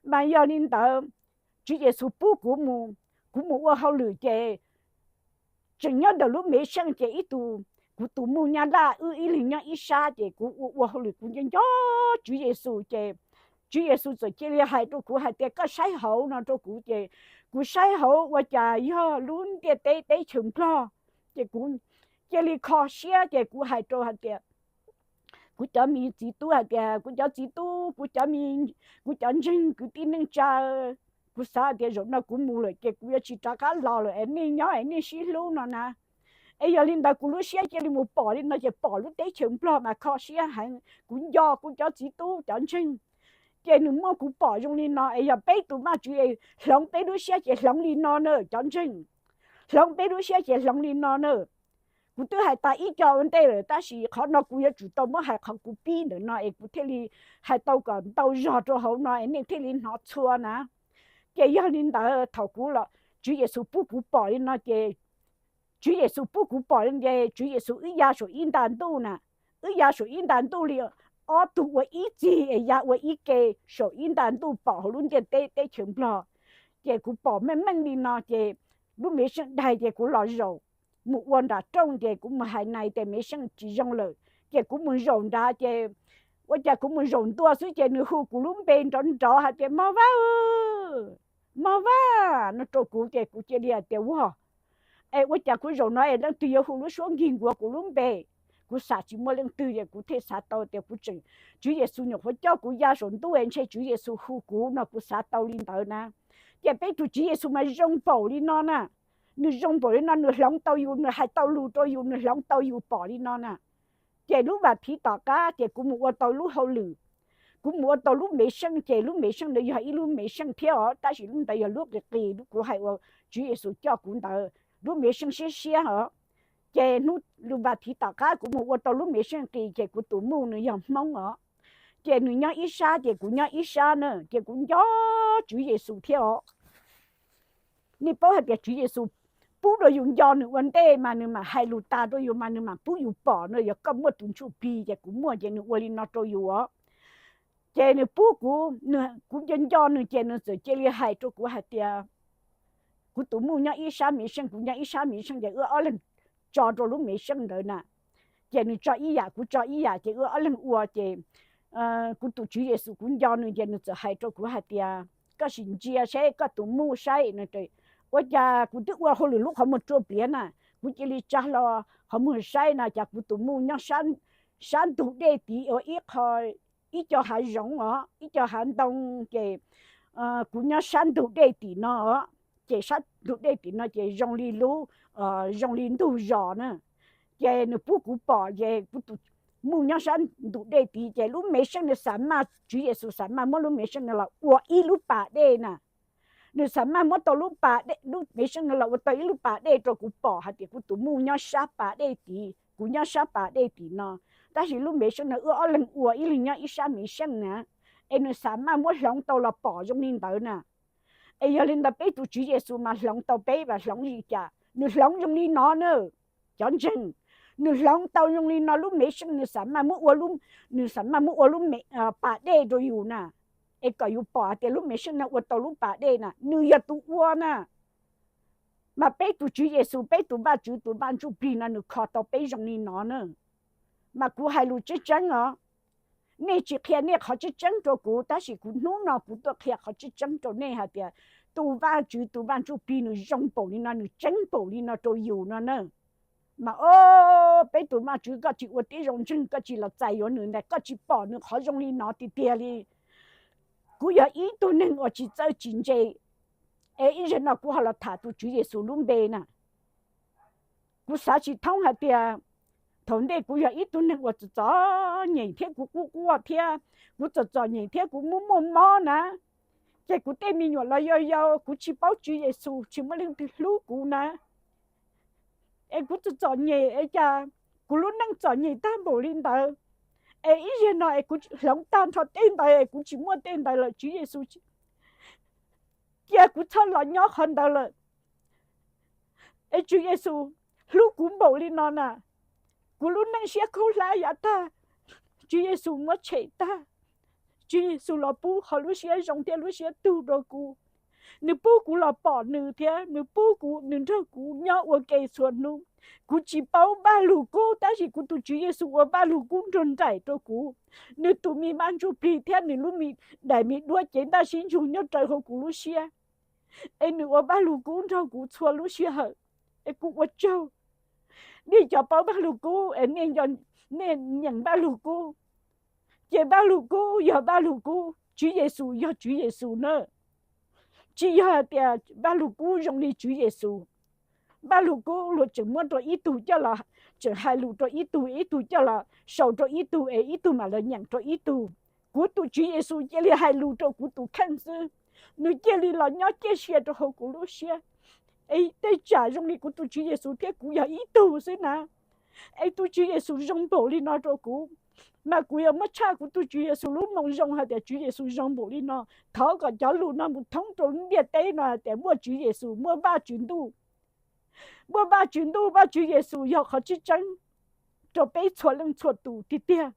Mas yog li ntawd, Tswv Yexus pub kuv mus, kuv mus ua hauj lwm ces tseem nyob ntawm lub mev xeej ces ib tug, kuv tus muj nyab laj wb ib leeg nyob ib sab ces kuv ua ua hauj lwm kuv nco nco Tswv Yexus ces Tswv Yexus txawm cia li hais rau kuv hais tias koj saib hauv no rau kuv ces kuv saib hauv ua cas yog lub ntiaj teb teb chaws Nplog. Ces kuv cia li kho siab ces kuv hais rau hais tias kuv cov me txiv tub hais tias kuv cov txiv tub, kuv cov, kuv cov ntseeg kwv tij neej tsa, kuv xav hais tias zaum no kuv mus lawm ces kuv yuav tsis rov qab los lawm es nej nyob es nej sib hlub no na. Es yog li ntawd kuv lub siab cia li mus pom li no ces pom lub teb chaws Nplog mas kho siab heev. Kuv nco kuv cov txiv tub cov ntseeg, ces nws muab kuv pom zoo li no es yog peb tus Vajtswv hloov peb lub siab ces hloov li no na cov ntseeg, hloov peb lub siab ces hloov li no na. Kuv twb hais tas ib co ua ntej lawm tab sis qhov no kuv yuav tsum tau muab hais qhov kuv pib ntawm no es kuv thiaj li hais tau kom ntau zog rau hauv no es nej thiaj li hnov txhua na. Ces yog li ntawd thaum kuv los Tswv Yexus pub kuv pom li no ces Tswv Yexus pub kuv pom li ces Tswv Yexus wb ya saum ib nta ntuj na, wb ya saum ib nta ntuj li ob tug ua ib txig es ya ua ib ke saum ib nta ntuj pom hauv lub ntiaj teb teb chaws Nplog. Ces kuv pom meej meej li no ces lub mev xeej daig ces kuv los zaum mus ua nram rooj ces kuv mus hais nais tias mev xeej tsis zoo lawm ces kuv mus zaum nrad ces ua cas kuv mus zaum ntua xwb ces nws hu kuv lub npe nrov nrov hais tias Mos Vaj, Mos Vaj no rau kuv ces kuv cia li hais tias ua, es ua cas kuv zaum no es leej twg yuav hu lub suab nkig nkuav kuv lub npe? kuv xav tsis muaj leej twg es kuv thiaj xav tau tias kuv tseem, Tswv Yexus nyuam qhuav coj kuv ya saum ntuj es ntshe Tswv Yexus hu kuv no, kuv xav tau li ntawd na. Ces peb tus Tswv Yexus mas zoo npaum li no na, nws zoo npaum li no, nws hloov tau yus, nws hais tau lus rau yus, nws hloov tau yus pom li no na. Ces lub vas thiv tom qab ces kuv mus ua tau lub hauj lwm, kuv mus ua tau lub mev xeej, ces lub mev xeej ntawd yog ib lub mev xeej thiab os, tab sis lub ntawd yog lub qis qis, kuv hais uas Tswv Yexus coj kuv ntawd, lub mev xeej siab siab os. Ces hnub lub vas thiv tom qab kuv mus ua tau lub mev xeej qis, ces kuv tus muj nws yog Hmoob os, ces nws nyob ib sab ces kuv nyob ib sab na, ces kuv nco Tswv Yexus thiab os. Nej paub hais tias Tswv Yexus pub rau yus nco nws ua ntej mas nws mam hais lus tas rau yus mas nws mam pub yus pom no, yog koj muaj tus ntsuj plig ces kuv muaj, ces nws ua li no rau yus os. Ces nws pub kuv, kuv nco nco nws ces nws txawm cia li hais rau kuv hais tias, kuv tus muj nyob ib sab mev xeej, kuv nyob ib sab mev xeej, ces wb ob leeg tso rau lub mev xeej ntawd na. Ces nws tso ib yam kuv tso ib yam ces wb ob leeg ua ces kuv tus Tswv Yexus kuv nco nws ces nws txawm hais rau kuv hais tias, koj sim ntsia saib koj tus muj saib no. Ua cas kuv twb ua hauj lwm lub qhov muag rua pliav na, kuv cia li tsa hlo qhov muag saib na cas kuv tus muj nyob sab ntug dej tid ua ib qho, ib co hav zoov os, ib co hav ntoo, ces kuv nyob sab ntug dej tim no, ces sab ntug dej tim no ces zoo li lub, zoo li ntug zos na. Ces nws pub kuv pom ces kuv tus muj nyob sab ntug dej tid ces lub mev xeej nws xav maj, Tswv Yexus xav maj muab lub mev xeej no los ua ib lub pas dej na. Nws xav maj muab tau lub pas dej, lub mev xeej no los ua tau ib lub pas dej rau kuv pom hais tias kuv tus muj nyob sab pas dej tid, kuv nyob sab pas dej tim no, tab sis lub mev xeej no wb ob leeg ua, ib leeg nyob ib sab mev xeej na. Es nws xav maj muab hloov tau los pom zoo li ntawd na. Es yog li ntawd peb tus Tswv Yexus mas hloov tau peb mas hloov li cas? Nws hloov zoo li no na, cov ntseeg, nws hloov tau zoo li no lub mev xeej, nws xav maj muab ua, nws xav maj muab ua lub pas dej rau yus na, es kom yus pom hais tias lub mev xeej no ua tau lub pas dej na, nws yog tus ua na. Mas peb tus Tswv Yexus, peb tus Vajtswv tus Vaj Ntsujplig no nws kho tau peb zoo li no na. Mas kuv hais lus tseeb tseeb os, nej tsis qhia nej qhov tseeb tseeb rau kuv, tab sis kuv hnub no kuv tuaj qhia qhov tseeb tseeb rau nej hais tias tus Vajtswv tus Vaj Ntsujplig nws zoo npaum li no, nws tseeb npaum li no rau yus no na. Mas o, peb tus Vajtswv koj tsis ua tib zoo ntseeg, koj tsis los txais yuav nws ntag, koj tsis pom nws qhov zoo li no tiag tiag li. Kuv yog ib tug neeg uas tsis txawj tsis ntse, es ib zaug no kuv ho los tham tus Tswv Yexus lub npe na. Kuv xav tsis thoob hais tias thaum ntej kuv yog ib tug neeg uas txom txom nyem thiab kuv quaj quaj thiab kuv txom txom nyem thiab kuv muaj muaj mob na, ces kuv tej me nyuam los yau yau, kuv tsis paub Tswv Yexus, tsis muaj leej twg hlub kuv na. Es kuv txom txom nyem es cas kuv lub neej txom nyem tag npaum li ntawd. Es ib zaug no es kuv hloov tag nrho tej ntawd es kuv tsis muaj tej ntawd lawm, Tswv Yexus, cia kuv txhob los nyob qhov ntawd lawm. Es Tswv Yexus hlub kuv npaum li no na, kuv lub neej siab khaub hlab yav tag, Tswv Yexus muab tshem tag. Tswv Yexus los pub qhov lub siab zoo thiab lub siab tug rau kuv. Nws pub kuv los pom nws thiab nws pub kuv, nws nrog kuv nyob ua ke txhua hnub. Kuv tsis paub Vaj Lug Kub, tab sis kuv tus Tswv Yexus ua Vaj Lug Kub nrog nraim rau kuv. Nws tus me Vaj Ntsujplig thiab nws lub me daim me duab cev ntaj sib ntsug nyob raws hauv kuv lub siab. Es nws ua Vaj Lug Kub nrog kuv txhua lub sij hawm. Es kuv ua tsaug. Nej cov paub Vaj Lug Kub es nej nyeem Vaj Lug Kub, ces Vaj Lug Kub yog Vaj Lug Kub, Tswv Yexus yog Tswv Yexus na. Tsis yog hais tias Vaj Lug Kub zoo li Tswv Yexus. Vaj Lug Kub luag tseem muab rau ib tug coj los, tseem hais lus rau ib tug, ib tug coj los sau rau ib tug es ib tug mam los nyeem rau ib tug. Kuv tus Tswv Yexus cia li hais lus rau kuv tus kheej xwb, nws cia li los nyob ciaj sia rau hauv kuv lub siab. Es tej tsam zoo li kuv tus Tswv Yexus thiab kuv yog ib tug xwb na. Es tus Tswv Yexus zoo npaum li no rau kuv, mas kuv yuav muab tshaj kuv tus Tswv Yexus lub moo zoo hais tias Tswv Yexus zoo npaum li no. Thov kom cov lus no mus thoob rau lub ntiaj teb no hais tias muaj Tswv Yexus, muaj Vajtswv Ntuj. Muaj Vajtswv Ntuj, Vajtswv Yexus yog qhov tseeb tseeb rau peb txhua leej txhua tus tiag tiag.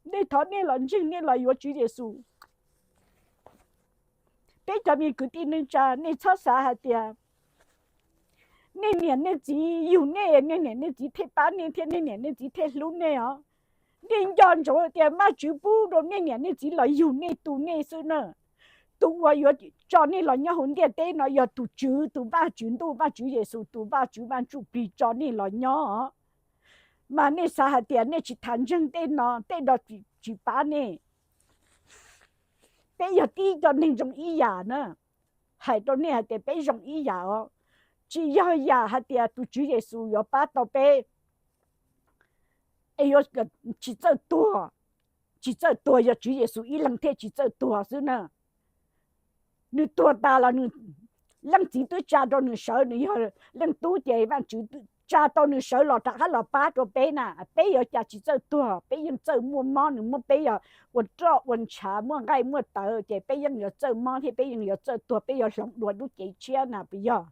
Nej thov nej los ntseeg, nej los yuav Tswv Yexus. Peb cov me kwv tij neej tsa, nej txhob xav hais tias nej niam nej txiv yug nej, nej niam nej txiv thiaj pab nej thiab nej niam nej txiv thiaj hlub nej os. Nej nco ntsoov tias Vajtswv pub rau nej niam nej txiv los yug nej, tu nej xwb na. Tus uas yuav tso nej los nyob hauv ntiaj teb no yog tus Tswv, tus Vajtswv Ntuj, Vajtswv Yexus, tus Vajtswv Vaj Ntsujplig tso nej los nyob os. Mas nej xav hais tias nej tsis tham ntseeg tej no, tej no tsis pab nej. Peb yog tib co neeg zoo ib yam na. Hais rau nej hais tias peb zoo ib yam os. Tsis yog yam hais tias tus Tswv Yexus yuav pab tau peb es yuav tsis txawj tuag. Tsis txawj tuag yog Tswv Yexus ib leeg thiaj tsis txawj tuag xwb na. Nws tuag tas los nws, leej txiv twb tsa rau nws sawv, nws yog leej tub ces Vajtswv tsa tau nws sawv los rov qab los pab rau peb na. Peb yuav cas tsis txawj tuag, peb yeej txawj muaj mob, nws muab peb yog ua roj ua ntshav, muaj nqaij muaj tawv, ces peb yeej yuav txawj mob thiab peb yeej yuav txawj tuag, peb yuav hloov dua lub cev tshiab na puas yog?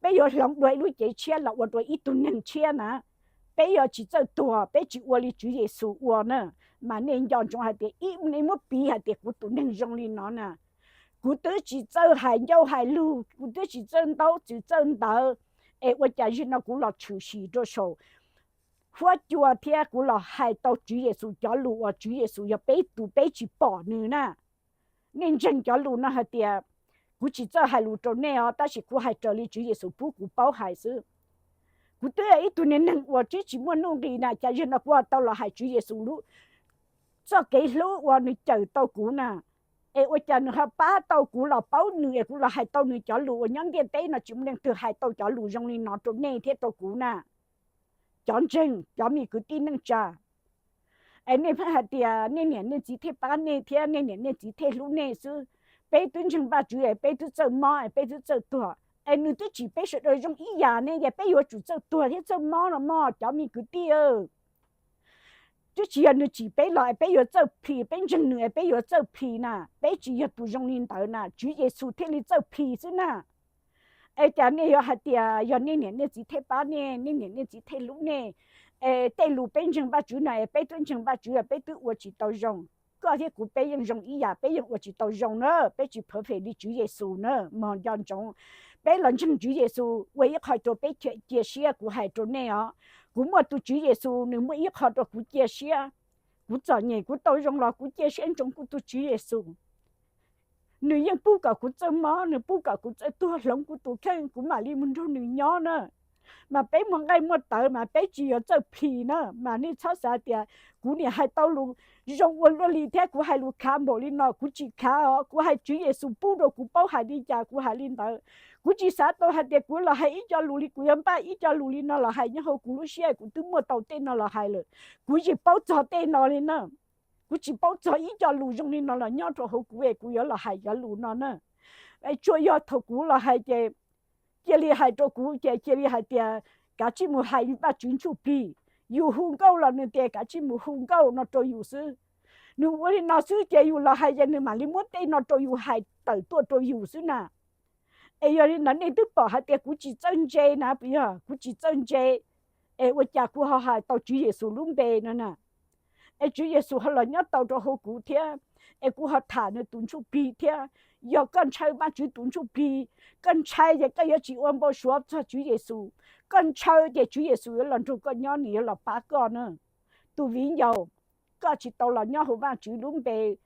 Peb yuav hloov dua ib lub cev tshiab los ua dua ib tug neeg tshiab na. Peb yuav tsis txawj tuag, peb tsis ua li Tswv Yexus ua na. Mas nej nco ntsoov hais tias ib, nej muab piv hais tias kuv tus neeg zoo li no na. Kuv twb tsis txawj hais ncauj hais lug, kuv twb tsis txawj ntaub tsis txawj ntawv, es ua cas zaum no kuv los tshwm sim rau saum huab cua thiab kuv los hais tau Tswv Yexus cov lus uas Tswv Yexus yog peb tus peb tsis pom nws na. Nej ntseeg cov lus no hais tias kuv tsis txawj hais lus rau nej os, tab sis kuv hais raws li Tswv Yexus pub kuv paub hais xwb. Kuv twb yog ib tug neeg uas twb tsis muaj nuj nqis na, cas zaum no kuv ho tau los hais Tswv Yexus lub txoj kev hlub uas nws cawm tau kuv na. Es ua cas nws ho pab tau kuv los paub nws es kuv los hais tau nws cov lus uas nyob ntiaj teb no tsis muaj leej twg hais tau cov lus zoo li no rau nej thiab rau kuv na. Cov ntseeg, cov me kwv tij neej tsa, es nej pheej hais tias nej niam nej txiv thiaj pab nej thiab nej niam nej txiv thiaj hlub nej xwb. Peb twb ntseeg Vajtswv es peb twb txawj mob es peb twb txawj tuag, es nws twb tsim peb sawv daws zoo ib yam ne, es peb yuav tsum txawj tuag thiab txawj mob no mog cov me kwv tij. Twb tsis yog nws tsim peb los es peb yuav txawj plhis, peb ntseeg nws es peb yuav txawj plhis na, peb tsis yog tus zoo li ntawd na, Tswv Yexus thiaj li txawj plhis xwb na. Es cas nej yuav hais tias yog nej niam nej txiv thiaj pab nej, nej niam nej txiv thiaj hlub nej, es tej lus peb ntseeg Vajtswv no es peb twb ntseeg Vajtswv los peb twb ua tsis tau zoo. Koj thiab kuv peb yeej zoo ib yam, peb yeej ua tsis tau zoo na, peb tsis perfect li Tswv Yexus na, mog nco ntsoov. Peb los ntseeg Tswv Yexus ua ib qho rau peb cia siab, kuv hais rau nej os, kuv muaj tus Tswv Yexus nws muaj ib qho rau kuv cia siab. Kuv txom nyem kuv tau zoo los kuv cia siab ntsoov kuv tus Tswv Yexus. Nws yeej pub kom kuv txawj mob, nws pub kom kuv txawj tuag, hloov kuv tus kheej kuv mam li mus nrog nws nyob na. Mas peb muaj nqaij muaj tawv mas peb tsis yuav txawj plhis na, mas nej txhob xav tias kuv niam hais tau lus zoo ua luaj li thiab kuv hais lus khav npaum li no, kuv tsis khav os, kuv hais Tswv Yexus pub rau kuv paub hais li cas kuv hais li ntawd. Kuv tsis xav tau hais tias kuv los hais ib co lus li kuv yuav npaj ib co lus li no los hais nyob hauv kuv lub siab, kuv twb muaj tau tej no los hais lawm, kuv tsis paub txog tej no li na. Kuv tsis paub txog ib co lus zoo li no los nyob rau hauv kuv es kuv yuav los hais cov lus no na. Es tsuas yog thaum kuv los hais ces cia li hais rau kuv ces cia li hais tias kav tsij mus hais Vajtswv ntsuj plig, yus hu nkauj los nws tias kav tsij mus hu nkauj no rau yus xwb. Nws ua li no xwb ces yus los hais ces nws mam li muab tej no rau yus hais tawm tuaj rau yus xwb na. Es yog li ntawd nej twb pom hais tias kuv tsis txawj ntse na, puas yog? Kuv tsis txawj ntse, es ua cas kuv ho hais tau Tswv Yexus lub npe no na? Es Tswv Yexus ho los nyob tau rau hauv kuv thiab, es kuv ho tham nws tus ntsuj plig thiab. Yog koj ntshaw Vajtswv tus ntsuj plig, koj ntshai ces koj yuav tsis ua npau suav txog Tswv Yexus. Koj ntshaw ces Tswv Yexus yuav los nrog koj nyob, nws yuav los pab koj na. Tus viv ncaus, koj tsis tau los nyob hauv Vajtswv lub npe,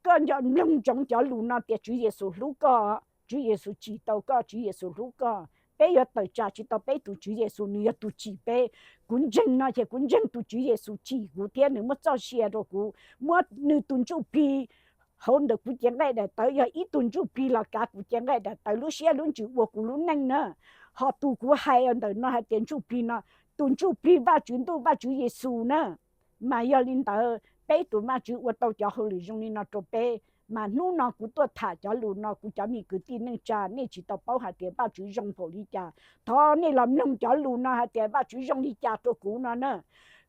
koj nco mloog ntsoov cov lus no tias Tswv Yexus hlub koj, Tswv Yexus tsim tau koj, Tswv Yexus hlub koj. Peb yuav tawm tsam tsis tau peb tus Tswv Yexus, nws yog tus tsim peb. Kuv ntseeg no ces kuv ntseeg tus Tswv Yexus tsim kuv thiab nws muab txoj sia rau kuv, muab nws tus ntsuj plig hauv ntawm kuv cev nqaij daim tawv, yog ib tug ntsuj plig los kav kuv cev nqaij daim tawv lub siab lub ntsws ua kuv lub neej na. Ho tus kuv hais ntawm no hais tias ntsuj plig no, tus ntsuj plig Vajtswv ntuj Vajtswv Yexus na. Mas yog li ntawd peb tus Vajtswv ua tau cov hauj lwm zoo li no rau peb. Mas hnub no kuv tuaj tham cov lus no, kuv cov me kwv tij neej tsa, nej tsis tau paub hais tias Vajtswv zoo npaum li cas, thov nej los mloog cov lus no hais tias Vajtswv zoo li cas rau kuv no na.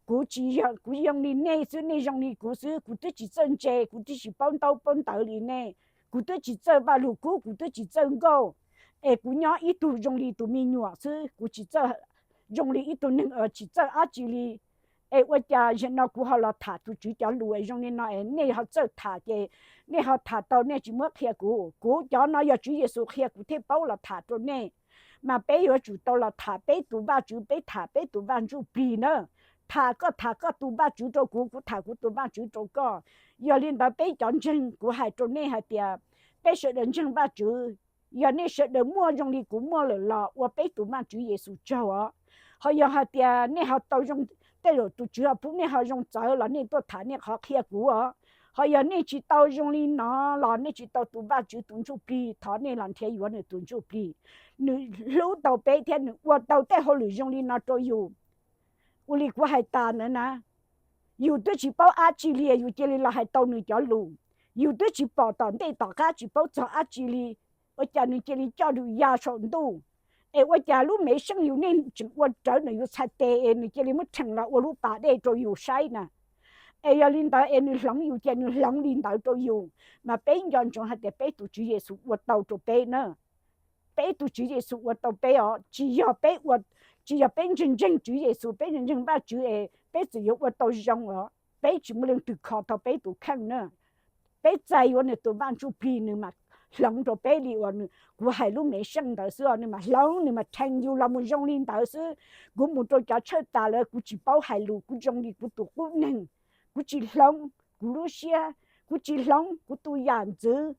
Kuv tsis, kuv zoo li nej xwb, nej zoo li kuv xwb, kuv twb tsis txawj ntse, kuv twb tsis paub ntaub paub ntawv li nej, kuv twb tsis txawj Vaj Lug Kub, kuv twb tsis txawj nkauj, es kuv nyob ib tug zoo li tus me nyuam xwb, kuv tsis txawj, zoo li ib tug neeg tsis txawj dab tsi li. Es ua cas zaum no kuv ho los tham tus Tswv cov lus zoo li no es nej ho txawj tham ces nej ho tham tau, nej tsis muab qhia kuv. Kuv cov no yog Tswv Yexus qhia kuv thiaj paub los tham rau nej. Mas peb yuav tsum tau los tham peb tus Vajtswv, peb tham peb tus Vaj Ntsuj Plig na. Tham koj tham koj tus Vajtswv rau kuv, kuv tham kuv tus Vajtswv rau koj. Yog li ntawd peb cov ntseeg, kuv hais rau nej hais tias peb sawv daws ntseeg Vajtswv. Yog nej sawv daws muaj zoo li kuv muaj lawm los ua peb tus Vajtswv Yexus tsaug os. Ho yog hais tias nej ho tau zoo tej zaum tus Tswv ho pub nej ho zoo txawv los nej tuaj tham nej qhov qhia kuv os. Ho yog nej tsis tau zoo li no los nej tsis tau tus Vajtswv tus Ntsujplig, thov nej los nrhiav yuav nws tus Ntsujplig. Nws hlub tau peb thiab nws ua tau tej hauj lwm zoo li no rau yus. Ua li kuv hais tas ntawd na, yus twb tsis paub dab tsi li yus cia li los hais tau nws cov lus. Yus twb tsis pom tom ntej tom qab tsis paub txog dab tsi li, ua cas nws cia li coj yus ya saum ntuj? Es ua cas lub mev xeej yus nej tseem ua rawv ntawm yus txhais tes es nws cia li muab rhees los ua lub pas dej rau yus saib na? Es yog li ntawd es nws hloov yus ces nws hloov li ntawd rau yus. Mas peb nco ntsoov hais tias peb tus Tswv Yexus ua tau rau peb na. Peb tus Tswv Yexus ua tau peb os, tsis yog peb ua, tsis yog peb ntseeg ntseeg Tswv Yexus, peb ntseeg ntseeg Vajtswv es peb txawm yuav ua tau zoo os. Peb tsis muaj leej twg kho tau peb tus kheej na. Peb txais yuav nws tus Vaj Ntsujplig nws mam hloov rau peb li uas kuv hais lub mev xeej ntawd xwb os, nws mam hloov nws mam rhees yus los mus zoo li ntawd xwb. Kuv mus rau cov tshawj tas lawm kuv tsis paub hais lus, kuv zoo li kuv tus qub neeg, kuv tsis hloov kuv lub siab, kuv tsis hloov kuv tus yam ntxwv.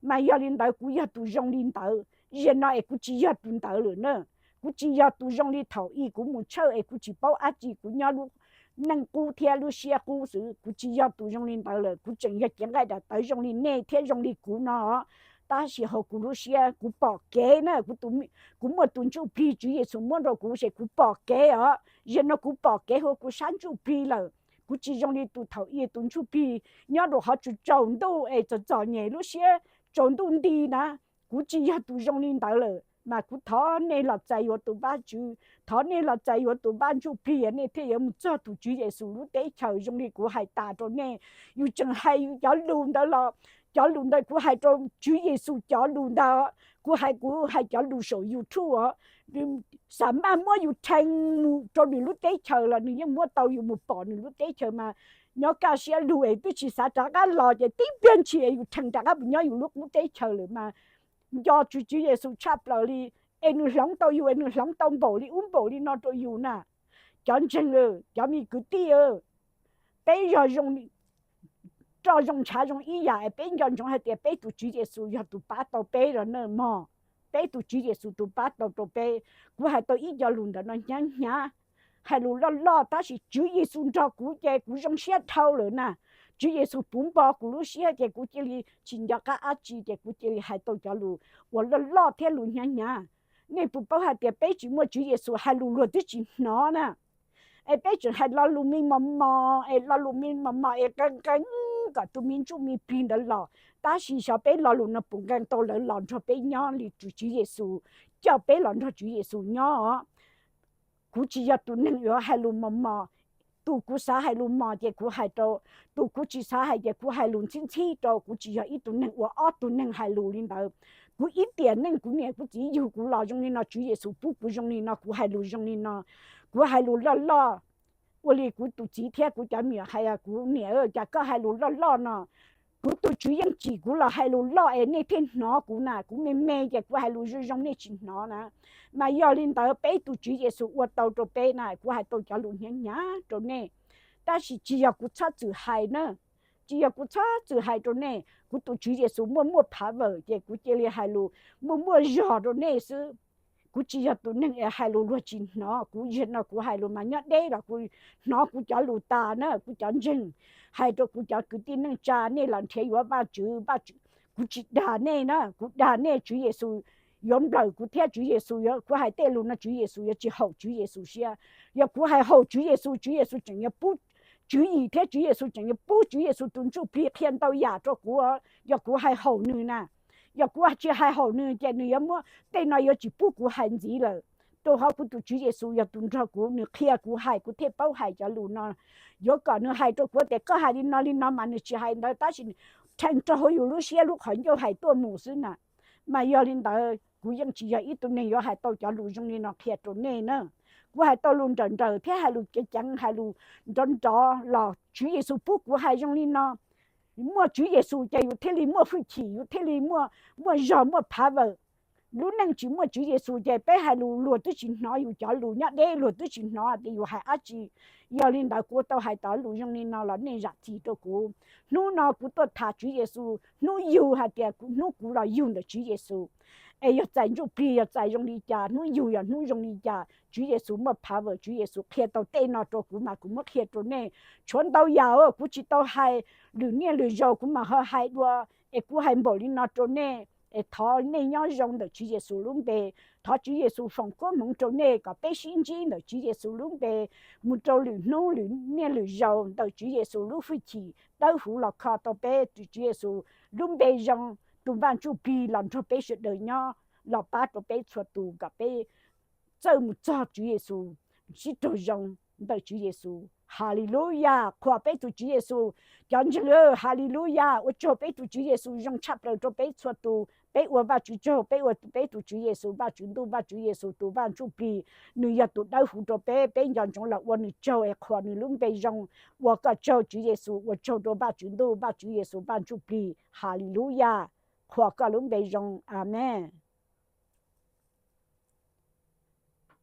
Mas yog li ntawd kuv yog tus zoo li ntawd, zaum no es kuv tsis yog tus ntawd lawm na. Kuv tsis yog tus zoo li thaum ub kuv mus tshawj es kuv tsis paub dab tsi, kuv nyob lub neej qub thiab lub siab qub xwb. Kuv tsis yog tus zoo li ntawd lawm, kuv tseem yog cev nqaij daim tawv zoo li nej thiab zoo li kuv no. Tab sis hauv kuv lub siab kuv pom kev na, kuv muaj tus Ntsuj Plig Tswv Yexus muab rau kuv ces kuv pom kev os. Zaum no kuv pom kev hauv kuv sab Ntsuj Plig lawm. Kuv tsis zoo li tus thaum ub tus Ntsuj Plig nyob rau qhov tsaus ntuj es txom txom nyem lub siab tsaus ntuj nti na. Kuv tsis yog tus zoo li ntawd lawm, mas kuv thov nej los txais yuav tus Vajtswv, thov nej los txais yuav tus Vaj Ntsujplig, nej thiaj yuav mus txog tus Tswv Yexus lub teb chaws zoo li kuv hais tas rau nej. Yus tseem hais yus cov lus ntawd los, cov lus ntawd kuv hais rau Tswv Yexus cov lus ntawd, kuv hais, kuv hais cov lus saum YouTube os. Xam maj muab yus rhees mus rau nws lub teb chaws los nws yeej muab tau yus mus pom nws lub teb chaws mas nyob kaj siab lug es twb tsis xav rov qab los ces tib pliag ntshis yus rhees rov qab mus nyob yus lub qub teb chaws lawm mas. Nco txog Tswv Yexus tshaj plaws li, es nws hloov tau yus, es nws hloov tau npaum li ub npaum li no rau yus na. Cov ntseeg, cov me kwv tij, peb yog roj zoo ntshav zoo ib yam es peb nco ntsoov hais tias peb tus Tswv Yexus yog tus pab tau peb los na mog. Peb tus Tswv Yexus tus pab tau rau peb. Kuv hais tau ib co lus ntawm no hnyav hnyav, hais lus loj loj tab sis Tswv Yexus nrog kuv ces kuv zoo siab dhau lawm na. Tswv Yexus puv npo kuv lub siab ces kuv cia li tsis nco qab dab tsi ces kuv cia li hais tau cov lus uas loj loj thiab lus hnyav hnyav. Nej puas paub hais tias peb tsis muaj Tswv Yexus hais lus luag twb tsis hnov na. Es peb tseem hais lo lus me mos mos, es lo lus me mos mos es qee qee kom tus me ntsuj me plig ntawd los, tab sis xyov peb lo lus no puas nqee tau lawv los nrog peb nyob li Tswv Yexus coj peb los nrog Tswv Yexus nyob os. Kuv tsis yog tus neeg yuav hais lus mos mos. Tus kuv xav hais lus mos ces kuv hais rau, tus kuv tsis xav hais ces kuv hais lus ntxhib ntxhib rau. Kuv tsis yog ib tug neeg uas ob tug neeg hais lus li ntawd. Kuv ib tiam neej kuv niam kuv txiv yug kuv los zoo li no, Tswv Yexus pub kuv zoo li no, kuv hais lus zoo li no, kuv hais lus loj loj. Ua li kuv tus txiv thiab kuv cov me nyuam hais, kuv niam, cas koj hais lus loj loj no? Kuv tus Tswv yeej tsim kuv los hais lus loj es nej thiaj hnov kuv na. Kuv me me ces kuv hais lus zoo zoo nej tsis hnov na. Mas yog li ntawd peb tus Tswv Yexus ua tau rau peb na, kuv hais tau cov lus hnyav hnyav rau nej, tab sis tsis yog kuv txhob txwm hais na. Tsis yog kuv txhob txwm hais rau nej, kuv tus Tswv Yexus muaj muaj phav vawm ces kuv cia li hais lus muaj muaj zog rau nej xwb. Kuv tsis yog tus neeg es hais lus luag tsis hnov. Kuv zaum no kuv hais lus mas nyob deb los kuv hnov kuv cov lus tas na. Kuv cov ntseeg, hais rau kuv cov kwv tij neej tsa, nej los nrhiav yuav Vajtswv, Vajtswv, kuv tsis dag nej na. Kuv dag nej Tswv Yexus yuav nplawm kuv thiab Tswv Yexus yuav, kuv hais tej lus no Tswv Yexus yuav tsis haum Tswv Yexus siab. Yog kuv hais haum Tswv Yexus, Tswv Yexus tseem yuav pub tswv yim thiab Tswv Yexus tseem yuav pub Tswv Yexus tus Ntsuj Plig qhia ntau yam rau kuv. Yog kuv hais haum nws na, yog kuv tsis hais haum nws ces nws yuav muab tej no yuav tsis pub kuv hais ntxiv lawm. Rau qhov kuv tus Tswv Yexus yog tus nrog kuv, nws qhia kuv hais kuv thiaj paub hais cov lus no. Yuav kom nws hais rau kuv tias koj hais li no li no mas nws tsis hais ntawd, tab sis rhees rau hauv yus lub siab lub qhov ncauj hais tuaj mus xwb na. Mas yog li ntawd kuv yeej tsis yog ib tug neeg yuav hais tau cov lus zoo li no qhia rau nej na. Kuv hais tau lus nrawm nrawm thiab hais lus ceev ceev, hais lus nrov nrov los Tswv Yexus pub kuv hais zoo li no. Muaj Tswv Yexus ces yus thiaj li muaj hwj chim, yus thiaj li muaj, muaj zog muaj phav vawm. Lub neej tsis muaj Tswv Yexus ces peb hais lus luag twb tsis hnov, yus cov lus nyob deb luag twb tsis hnov tias yus hais dab tsi. Yog li ntawd kuv tau hais tau lus zoo li no los nej zam txim rau kuv. Hnub no kuv tuaj tham Tswv Yexus, hnub yug hais tias hnub kuv los yug ntawm Tswv Yexus. Es yog txais ntsuj plig yog txais zoo li cas, hnub yug yog hnub zoo li cas, Tswv Yexus muaj power, Tswv Yexus qhia tau tej no rau kuv mas kuv muab qhia rau nej. Tshuav ntau yam kuv tsis tau hais lwm niaj lwm zaus, kuv mam ho hais dua, es kuv hais npaum li no rau nej. Es thov nej nyob zoo ntawm Tswv Yexus lub npe. Thov Tswv Yexus foom koob hmoov rau nej kom peb sib ntsib ntawm Tswv Yexus lub npe mus rau lwm hnub lwm niaj lwm zaus ntawm Tswv Yexus lub hwj chim dawb huv los kho tau peb. Tus Tswv Yexus lub npe zoo, tus Vaj Ntsuj Plig los nrog peb sawv daws nyob, los pab rau peb txhua tus kom peb txawj mus txog Tswv Yexus sib raug zoo ntawm Tswv Yexus. Haleluyas, qhuas peb tus Tswv Yexus. Cov ntseeg, haleluyas, ua tsaug peb tus Tswv Yexus zoo tshaj plaws rau peb txhua tus. Peb ua Vajtswv tsaug, peb ua peb tus Tswv Yexus, Vajtswv Ntuj, Vaj Tswv Yexus tus Vaj Ntsuj Plig, nws yog tus dawb huv rau peb. Peb nco ntsoov los ua nws tsaug es qhuas nws lub npe zoo. Ua koj tsaug Tswv Yexus, ua tsaug rau Vajtswv Ntuj, Vajtswv Yexus, Vaj Ntsuj Plig. Haleluyas, qhuas koj lub npe zoo. Amees.